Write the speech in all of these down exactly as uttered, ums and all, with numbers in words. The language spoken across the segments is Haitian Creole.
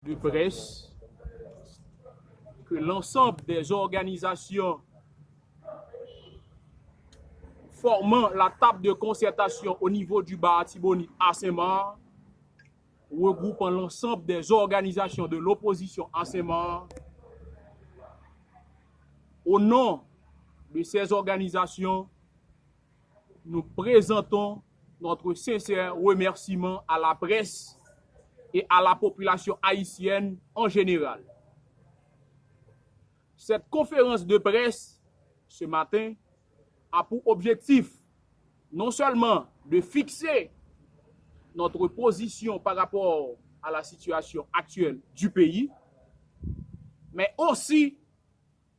de presse que l'ensemble des organisations formant la table de concertation au niveau du Bar Artibonite à Saint-Marc, regroupant l'ensemble des organisations de l'opposition à Saint-Marc, au nom de ces organisations, nous présentons notre sincère remerciement à la presse et à la population haïtienne en général. Cette conférence de presse ce matin a pour objectif non seulement de fixer notre position par rapport à la situation actuelle du pays, mais aussi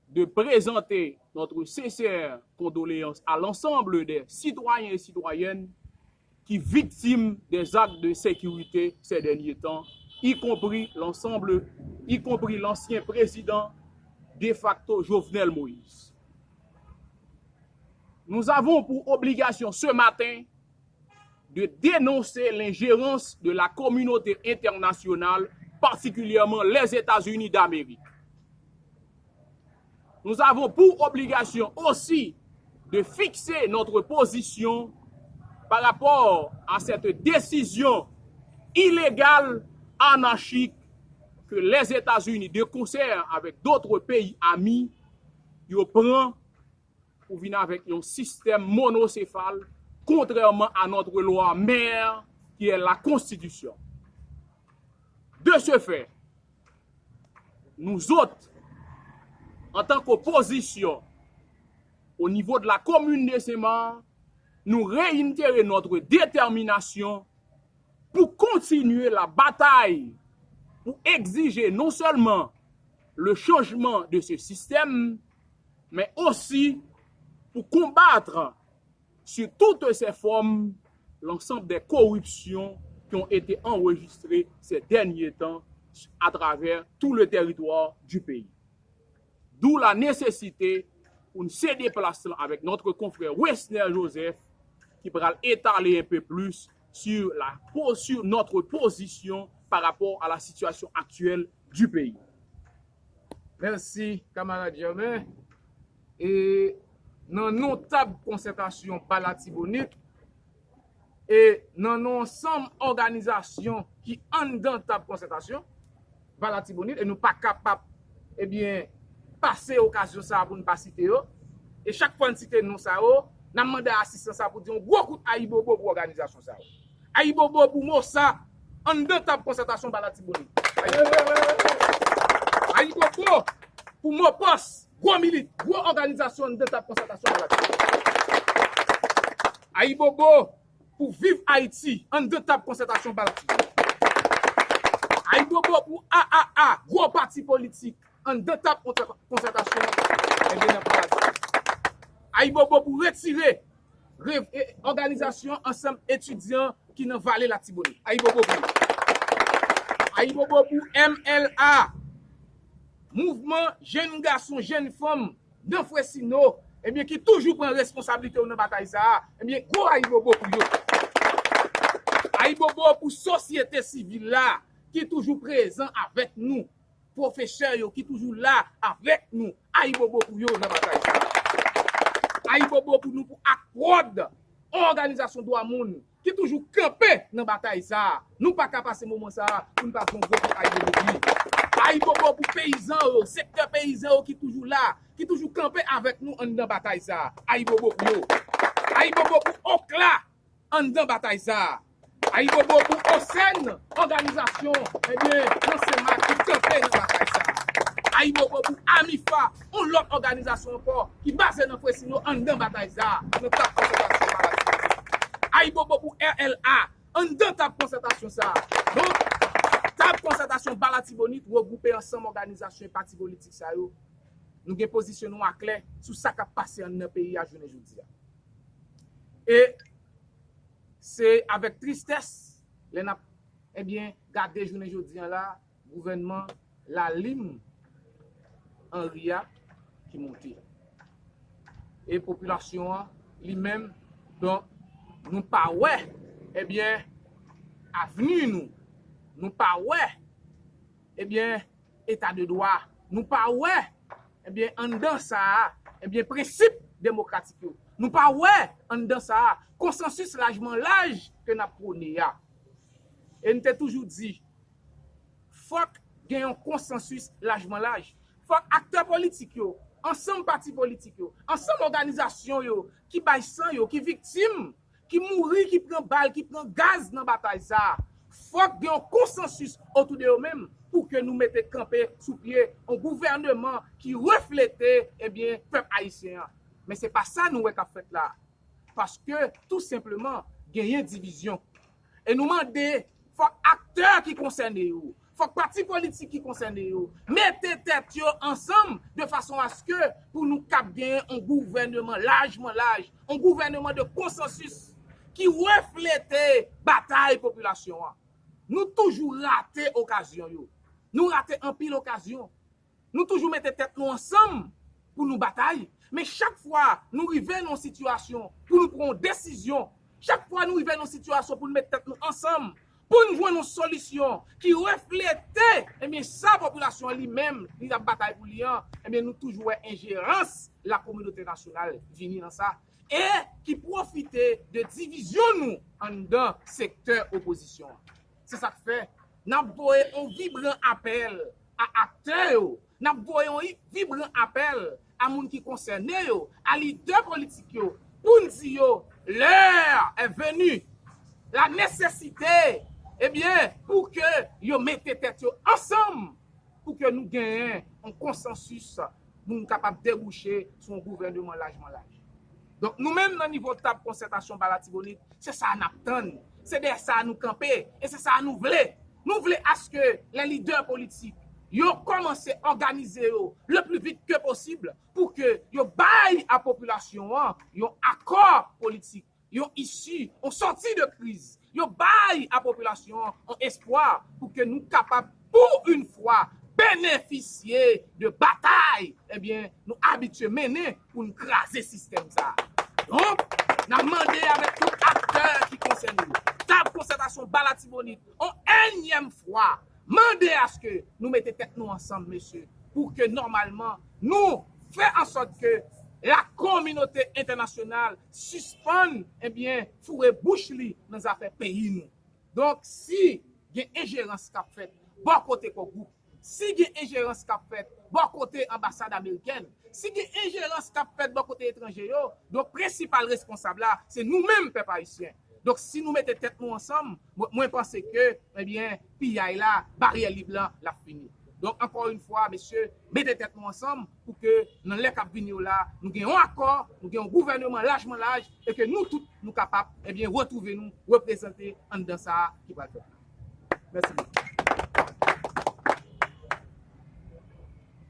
de présenter notre sincère condoléance à l'ensemble des citoyens et citoyennes qui victimes des actes de sécurité ces derniers temps, y compris l'ensemble, y compris l'ancien président de facto Jovenel Moïse. Nous avons pour obligation ce matin de dénoncer l'ingérence de la communauté internationale, particulièrement les États-Unis d'Amérique. Nous avons pour obligation aussi de fixer notre position par rapport à cette décision illégale, anarchique, que les États-Unis, de concert avec d'autres pays amis, yo pran pou vin avèk yon sistèm monosefal, contrairement à notre loi mère, qui est la Constitution. De ce fait, nous autres, en tant qu'opposition, au niveau de la commune de Saint-Marc, nous réitérons notre détermination pour continuer la bataille, pour exiger non seulement le changement de ce système, mais aussi pour combattre sous toutes ses formes l'ensemble des corruptions qui ont été enregistrées ces derniers temps à travers tout le territoire du pays. D'où la nécessité pou n sede plas lan avèk notre confrère Wesner Joseph, ki pral etale un peu plus sur la, sur notre position par rapport à la situation actuelle du pays. Mèsi, kanmarad Germain. E nan non tab konsètasyon Ba Latibonit, e nan non ansanm òganizasyon ki anndan tab konsètasyon Ba Latibonit, e nou pa kapab, ebyen, pase okazyon sa a pou n pa site yo. E chak fwa n site non sa yo, n ap mande asistan sa a pou di yon gwo kout ayibobo pou òganizasyon sa yo. Ayibobo pou MOSA anndan tab konsètasyon Ba Latibonit. Ayibobo pou MOPOS, gwo milit, gwo òganizasyon anndan tab konsètasyon Ba Latibonit. Ayibobo pou Viv Ayiti anndan tab konsètasyon Ba Latibonit. Ayibobo pou A A A, gwo pati politik anndan tab konsètasyon, ebyen, nan Ba Latibonit. Ayibobo pou Retire, òganizasyon ansanm etidyan ki nan Vale Latibonit. Ayibobo pou yo. Ayibobo pou M L A, mouvman jenn gason, jenn fanm nan Fresno, ebyen, ki toujou pran responsablite yo nan batay sa a, ebyen, gwo ayibobo pou yo. Ayibobo pou sosyete sivil la ki toujou prezan avèk nou, pwofesè yo ki toujou la avèk nou, ayibobo pou yo nan batay sa a. Ayibobo pou nou pou Akprod, òganizasyon dwa moun ki toujou kanpe nan batay sa a. Nou pa ka pase moman sa a pou n pa di yon gwo kout ayibobo pou li. Ayibobo pou peyizan yo, sektè peyizan yo ki toujou la, ki toujou kanpe avèk nou anndan batay sa a. Ayibobo pou yo. Ayibobo pou Okla anndan batay sa a. Ayibobo pou Osèn, òganizasyon, ebyen, nan Senmak ki kanpe nan batay sa a. Ayibobo pou Amifa, yon lòt òganizasyon ankò ki baze nan Fresno anndan batay sa a, nan tab konsètasyon Ba Latibonit. Ayibobo pou R L A, anndan tab konsètasyon sa a. Donk, tab konsètasyon Ba Latibonit regwoupe ansanm òganizasyon e pati politik sa yo. Nou gen pozisyon nou aklè sou sa k ap pase anndan peyi a jounen jodi a. E se avèk tristès lè n ap, ebyen, gade jounen jodi a la, gouvènman Lalim Anri a ki monte. E popilasyon an, li menm, donk, nou pa wè, ebyen, avni nou. Nou pa wè ebyen, eta de dwa. Nou pa wè, ebyen, anndan sa a, ebyen, prensip demokratik yo. Nou pa wè anndan sa a konsansis lajman laj ke n ap pwone a. E n te toujou di, fòk gen yon konsansis lajman laj. Fòk aktè politik yo, ansanm pati politik yo, ansanm òganizasyon yo ki bay san yo, ki viktim, ki mouri, ki pran bal, ki pran gaz nan batay sa a, fòk gen yon konsansis otou de yo menm pou ke nou mete kanpe sou pye yon gouvèneman ki reflete, ebyen, pèp ayisyen an. Men se pa sa nou wè k ap fèt la. Paske, tou senpleman, genyen divizyon. E nou mande, fòk aktè ki konsène yo, fòk pati politik ki konsène yo, mete tèt yo ansanm de fason aske pou nou kab genyen yon gouvèneman lajman laj, yon gouvèneman de konsansis ki reflete batay popilasyon an. Nou toujou rate okazyon yo. Nou rate anpil okazyon. Nou toujou mete tèt nou ansanm pou nou batay. Men chak fwa nou rive nan yon sitiyasyon pou nou pran yon desizyon, chak fwa nou rive nan yon sitiyasyon pou nou mete tèt nou ansanm, pou nou jwenn yon solisyon ki reflete, ebyen, sa popilasyon an li menm, li ap batay pou li an, ebyen, nou toujou wè enjerans lakominote nasyonal vini nan sa, e ki pwofite de divizyon nou anndan sektè opozisyon an. Se sa k fè, n ap voye yon vibran apèl a aktè yo, n ap voye yon vibran apèl a moun ki konsène yo, a lidè politik yo, pou n di yo, l'heure est venue, la nécessité, ebyen, pou ke yo mete tèt yo ansanm, pou ke nou genyen yon konsansis, pou nou kapab debouche sou yon gouvèneman lajman laj. Donk, nou menm nan nivo tab konsètasyon ba Latibonit, se sa n ap tann, se dèyè sa nou kanpe, e se sa nou vle. Nou vle aske lè lidè politik yo kòmanse òganize yo le pli vit ke posib pou ke yo bay a popilasyon an yon akò politik, yon isi, yon sòti de kriz. Yo bay a popilasyon an yon espwa pou ke nou kapab, pou yon fwa, benefisye de batay, ebyen, nou abitye mennen pou n kraze sistèm sa a. Donk, n ap mande avèk tout aktè ki konsène yo, tab konsètasyon ba Latibonit, yon ènyèm fwa, mande aske nou mete tèt nou ansanm, mesye, pou ke nòmalman nou fè an sòt ke lakominote entènasyonal sispann, ebyen, foure bouch li nan zafè peyi nou. Donk, si gen enjerans k ap fèt bò kote Core Group, si gen enjerans k ap fèt bò kote anbasad amerikèn, si gen enjerans k ap fèt bò kote etranje yo, donk, prensipal responsab la, se nou menm, pèp ayisyen. Donk, si nou mete tèt nou ansanm, mwen, mwen panse ke, ebyen, piyay la, baryè lib lan, l ap fini. Donk, ankò yon fwa, mesye, mete tèt nou ansanm pou ke nan lè k ap vini yo la, nou gen yon akò, nou gen yon gouvèneman lajman laj, e ke nou tout, nou kapab, ebyen, retwouve nou, reprezante anndan sa a ki pral fèt la. Mèsi bokou.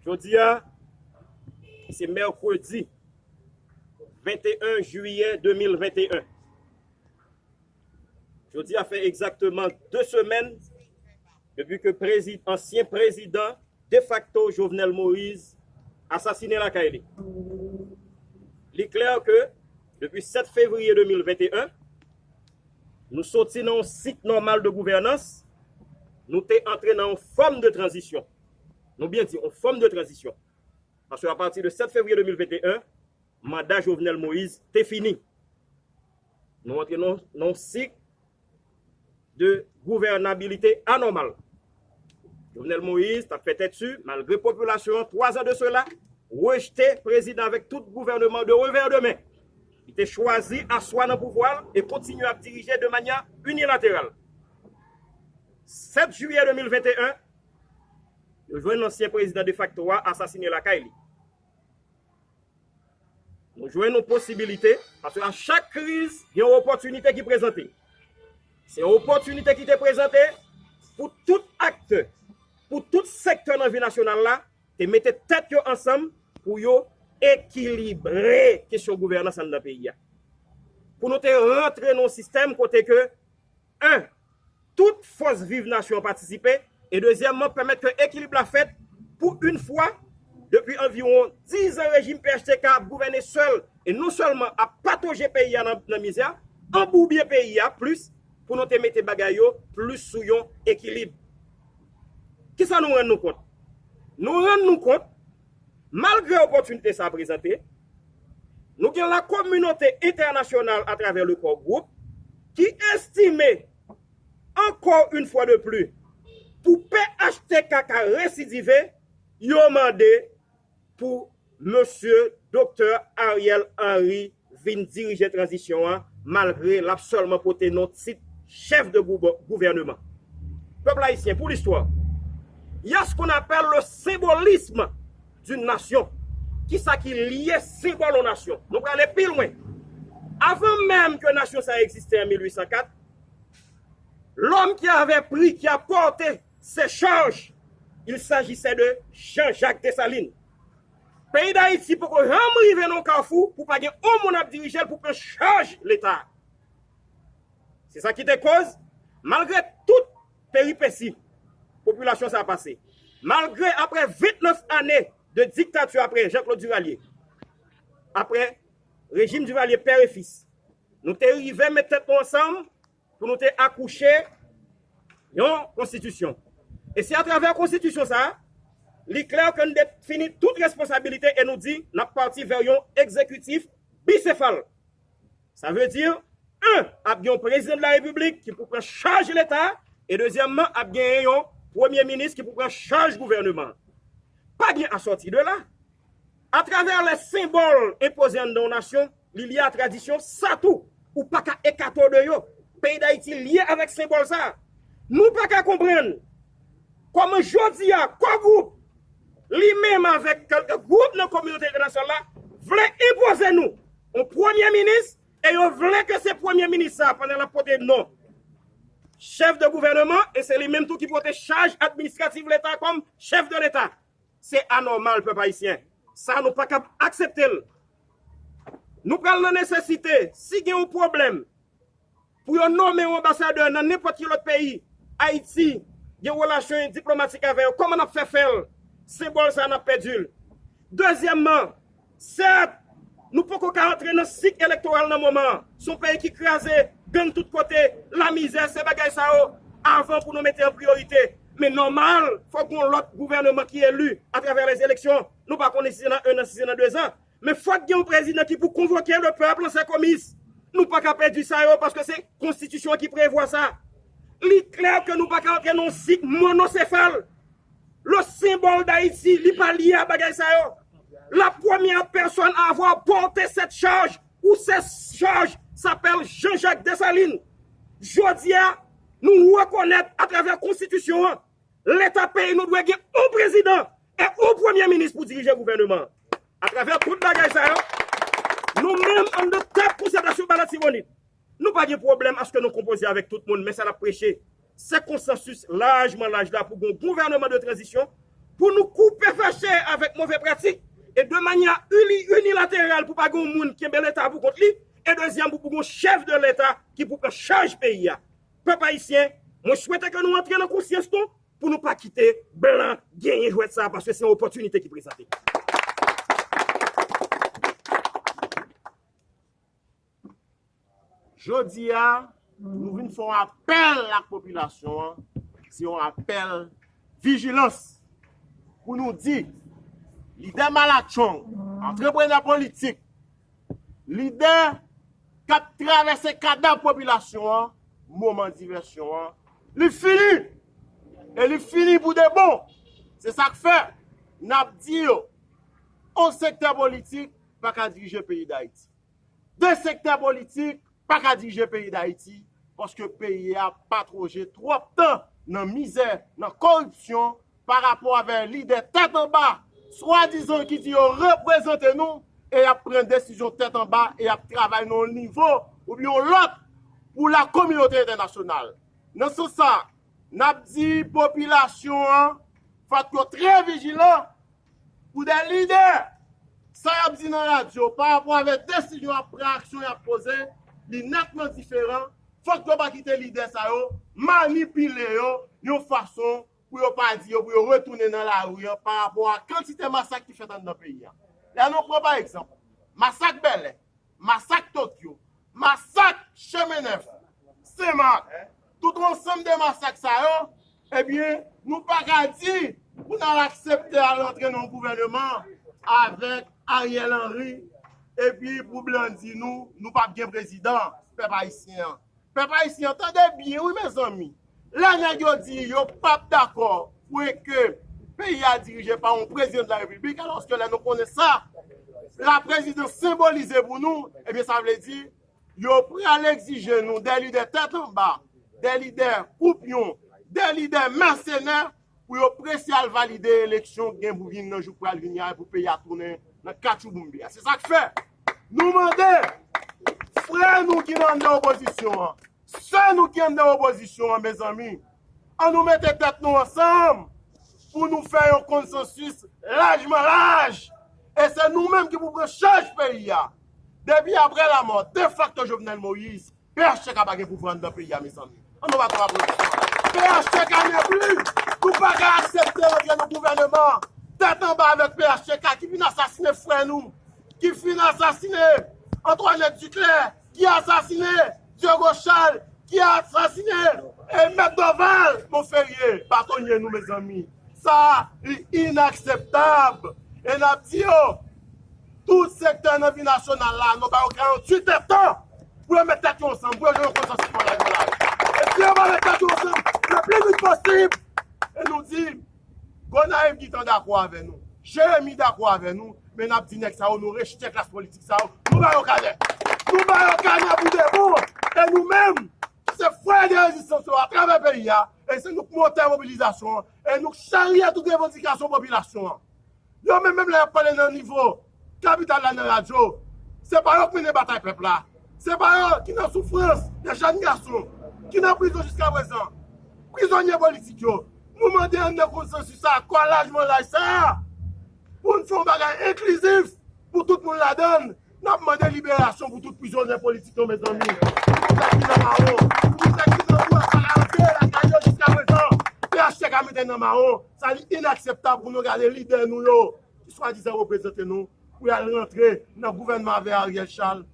Jodi a, se mèkredi venteyen jiyè de mil venteyen. Jodi a fè egzakteman de semèn depi ke prezi-, ansyen prezidan defakto Jovenel Moïse asasinen lakay li. Li klè ke depi sèt fevriye de mil venteyen, nou soti nan yon sik nòmal de gouvènans, nou te antre nan yon fòm de tranzisyon. Nou byen di, yon fòm de tranzisyon. Paske apati de sèt fevriye de mil venteyen, manda Jovenel Moïse te fini. Nou antre nan, nan yon sik de gouvènabilite anòmal. Jovenel Moïse t ap fè tèt si, malgre popilasyon an, twa zan de sela, rejte prezidan avèk tout gouvèneman de revè de men. Li te chwazi aswa nan pouvwa l e kontinye ap dirije de manyè inilateral. Sèt jiyè de mil venteyen, yo jwenn ansyen prezidan defakto a asasinen lakay li. Nou jwenn yon posibilite, paske a chak kriz, gen yon opòtinite ki prezante. Se yon opòtinite ki te prezante pou tout aktè, pou tout sektè nan vi nasyonal la, te mete tèt yo ansanm pou yo ekilibre kesyon gouvènans anndan peyi a. Pou nou te rantre nan yon sistèm kote ke, en, tout fòs viv nasyon an patisipe, e dezyèmman, pèmèt ke ekilib la fèt pou yon fwa, depi anviwon diz an rejim P H T K ap gouvène sèl, e non sèlman ap patoje peyi a nan, nan mizè, anboubye peyi a plis, pou nou te mete bagay yo plis sou yon ekilib. Kisa nou rann nou kont? Nou rann nou kont, malgre opòtinite sa a prezante, nou gen lakominote entènasyonal atravè le Core Group ki estime, encore une fois de plus, pou P H T K ka residive, yo mande pou mesye Doktè Ariel Henry vin dirije tranzisyon an, malgre l ap sèlman pote non tit chèf de gouvè- gouvèneman. Pèp ayisyen, pou listwa, il y a ce qu'on appelle le symbolisme d'une nation. Kisa ki lye senbòl yon nasyon? Nou prale pi lwen. Avan menm ke nasyon sa egziste an mil uit san kat, l'homme qui avait pris, qui a porté ces charges, il s'agissait de Jean-Jacques Dessalines. Peyi Dayiti poko janm rive nan kafou pou pa gen yon moun ap dirije l pou pran chaj Leta. Se sa ki te koz, malgre tout peripesi popilasyon sa a pase, malgre apre vennèf ane de diktati apre Jean-Claude Duvalier, apre rejim Duvalier pè e fis, nou te rive met tèt nou ansanm pou nou te akouche yon konstitisyon. E se atravè konstitisyon sa a, li klè ke nou defini tout responsabilite e nou di n ap pati vè yon egzekitif bisefal. Sa vle di, en, ap gen yon prezidan de la repiblik ki pou pran chaj Leta, e dezyèmman, ap gen yon premye minis ki pou pran chaj gouvèneman. Pa gen asòti de la. Atravè lè senbòl enpoze anndan yon nasyon, li lye a tradisyon, sa tou, ou pa ka ekate w de yo. Peyi Dayiti lye avèk senbòl sa a. Nou pa ka konprann kòman jodi a, Core Group, li menm avèk kèlke gwoup nan kominote entènasyonal la, vle enpoze nou yon premye minis, e yo vle ke se premye minis sa, pandan l ap pote non chèf de gouvèneman, e se li menm tou ki pote chaj administratif Leta kòm chèf de Leta. Se anòmal, pèp ayisyen. Sa, nou pa kab aksepte l. Nou pral nan nesesite, si gen yon pwoblèm, pou yo nonmen yon anbasadè nan nenpòt ki lòt peyi. Ayiti gen relasyon diplomatik avè yo. Kòman n ap fè fè l? Senbòl sa, n ap pèdi l. Dezyèmman, sèt, nou poko ka antre nan sik elektoral nan moman an. Se yon peyi ki kraze, gang tout kote, lamizè, se bagay sa yo avan pou nou mete an priyorite. Men nòmal, fòk gen yon lòt gouvèneman ki eli atravè lèzeleksyon. Nou pa konnen si se nan en an, si se nan dezan. Men fòk gen yon prezidan ki pou konvoke lepèp, lanse komis. Nou pa ka pèdi sa yo paske se konstitisyon an ki prevwa sa. Li klè ke nou pa ka antre nan yon sik monosefal. Le symbole d'Haïti, li pa lye a bagay sa yo. La première personne à avoir porté cette charge ou ces charges s'appelle Jean-Jacques Dessalines. Jodi a, nou rekonèt atravè konstitisyon an, Leta peyi nou dwe gen yon prezidan e yon premye minis pou dirije gouvèneman an. Atravè tout bagay sa yo, nou menm anndan tèt Konsèy Nasyonal Latibonit, nou pa gen pwoblèm aske nou konpoze avèk tout moun, men sa n ap preche, se konsansis lajman laj la pou gen yon gouvèneman de tranzisyon, pou nou koupe fache avèk move pratik, e de manyè uni-, inilateral pou pa gen yon moun kenbe Leta pou kont li, e dezyèm pou, pou gen yon chèf de Leta ki pou pran chaj peyi a. Pèp ayisyen, mwen swete ke nou antre nan konsyans nou, pou nou pa kite blan genyen jwèt sa a, paske se yon opòtinite ki prezante. Jodi a, nou vin fè yon apèl ak popilasyon an, se yon apèl vijilans pou nou di, lidè malatchong, antreprenè politik, lidè k ap travèse kadav popilasyon an, moman divèsyon an, li fini! E li fini pou de bon! Se sa k fè, n ap di yo, yon sektè politik pa ka dirije peyi Dayiti. De sektè politik pa ka dirije peyi Dayiti, paske peyi a patwoje twòp tan nan mizè, nan koripsyon, pa rapò avè lidè tèt anba, swadizan ki di yo reprezante nou, e y ap pran desizyon tèt anba, e y ap travay nan yon nivo oubyen yon lòt pou la kominote entènasyonal. Nan sans sa, n ap di popilasyon an, fòk yo trè vijilan pou de lidè. Sa y ap di nan radyo pa rapò avè desizyon y ap pran, aksyon y ap poze, li nètman diferan. Fòk yo pa kite lidè sa yo manipile yo yon fason pou yo pa di yo, pou yo retounen nan lari an pa rapò a kantite masak ki fèt anndan peyi a. Lè nou pran pa egzanp, masak Bèlè, masak Tokyo, masak Chemen Nèf, Senmak, tout ansanm de masak sa yo, ebyen, Nou pa ka di pou n al aksepte al antre nan yon gouvènman avèk Ariel Henry, epi pou blan di nou, nou p ap gen prezidan, pèp ayisyen an. Pèp ayisyen an, tande byen, wi, mezanmi. Lè nèg yo di yo p ap dakò pou ke peyi a dirije pa yon prezidan de la repiblik, alòske lè nou konnen sa, la prezidans senbolize pou nou, ebyen, sa vle di, yo pral egzije nou de lidè tèt anba, de lidè koupyon, de lidè mèsenè, pou yo prese al valide eleksyon k gen pou vin nan jou k pral vini a, pou peyi a tounen nan katchouboumbe a. Se sa k fè nou mande frè nou ki nan anndan opozisyon an, sè nou ki anndan opozisyon an, mezanmi, ann nou mete tèt nou ansanm pou nou fè yon konsansis lajman laj. E se nou menm ki pou pran chaj peyi a. Depi apre lanmò defakto Jovenel Moïse, P H T K pa gen pouvwa anndan peyi a, mezanmi. Ann nou bat yon aplodisman. P H T K nenpli! Nou pa ka aksepte rantre nan gouvènman tèt anba avèk P H T K ki vin asasinen frè nou, ki fin asasinen Antoinette Duclair, ki asasinen Diego Charles, ki asasinen e Mèt Dorval Monferrier, batonye nou, mezanmi. Sa, li inakseptab. E n ap di yo, tout sektè nan vi nasyonal la, nou ba yo karanntuit èdtan pou yo met tèt yo ansanm, pou yo jwenn yon konsansis nan lari yo la. E si yo pa met tèt yo ansanm le pli vit posib, e nou di, Gonayiv gentan dakò avè nou, Jeremi dakò avè nou, men n ap di nèg sa yo, nou rejte klas politik sa yo, nou ba yo kanè. Nou ba yo kanè pou de bon. E nou menm, se frè de rezistans yo atravè peyi a, e se nou k motè mobilizasyon an, e nou k charye tout revandikasyon popilasyon an. Yo menm, menm lè y ap pale nan nivo kapital la nan radyo, se pa yo k mennen batay pèp la. Se pa yo ki nan soufrans, de jèn gason ki nan prizon jiskaprezan. Prizonye politik yo, nou mande anndan konsansis sa, akò lajman laj sa, pou n fè yon bagay enklizif pou tout moun ladan l. N ap mande liberasyon pou tout prizonye politik yo, mezanmi. Pou tout nèg ki nan mawon, pou tout nèg ki nan dwòg, pa ka rantre lakay yo jiskaprezan. P H T K mete nan mawon. Sa li inakseptab pou nou gade lidè nou yo, ki swadizan reprezante nou, pou y al rantre nan gouvènman avè Ariel Charles,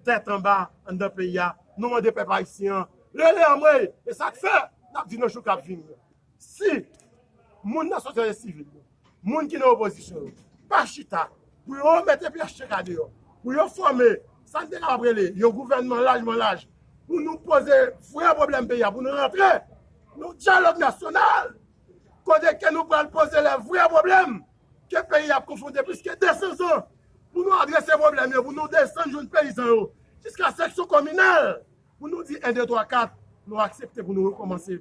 tèt anba, anndan peyi a. Nou mande pèp ayisyen an, rele anmwey. E sa k fè, n ap di nan jou k ap vini an, si moun nan sosyete sivil yo, moun ki nan opozisyon yo, pa chita pou yo mete P H T K deyò, pou yo fòme sa n te kapab rele yon gouvènman lajman laj, pou nou poze vrè pwoblèm peyi a, pou nou rantre nan dyalòg nasyonal, kote ke nou pral poze lè vrè pwoblèm ke peyi a ap konfwonte plis ke de san zan, pou nou adrese pwoblèm yo, pou nou desann jwenn peyizan yo, jiska seksyon kominal, pou nou di en, de, twa, kat, nou aksepte pou nou rekòmanse,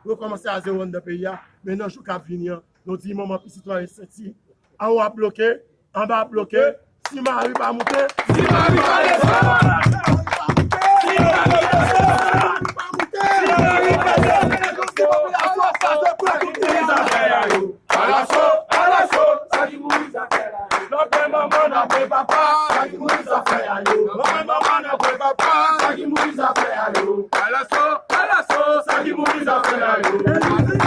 rekòmanse a zewo anndan peyi a, men nan jou k ap vini an, nou di manman pitit mare senti, anwo ap bloke, anba ap bloke, si mari pa moute, si mari pa desann, si mari pa desann, si mari pa desann, popilasyon an kraze pou tout peyi a. Alaso, alaso, sa ki mouri zafè la yo. Nan pè manman, nan pè papa, sa ki mouri zafè a yo. Nan pè manman, nan pè papa, sa ki mouri zafè a yo. Alaso, alaso, sa ki mouri zafè a yo.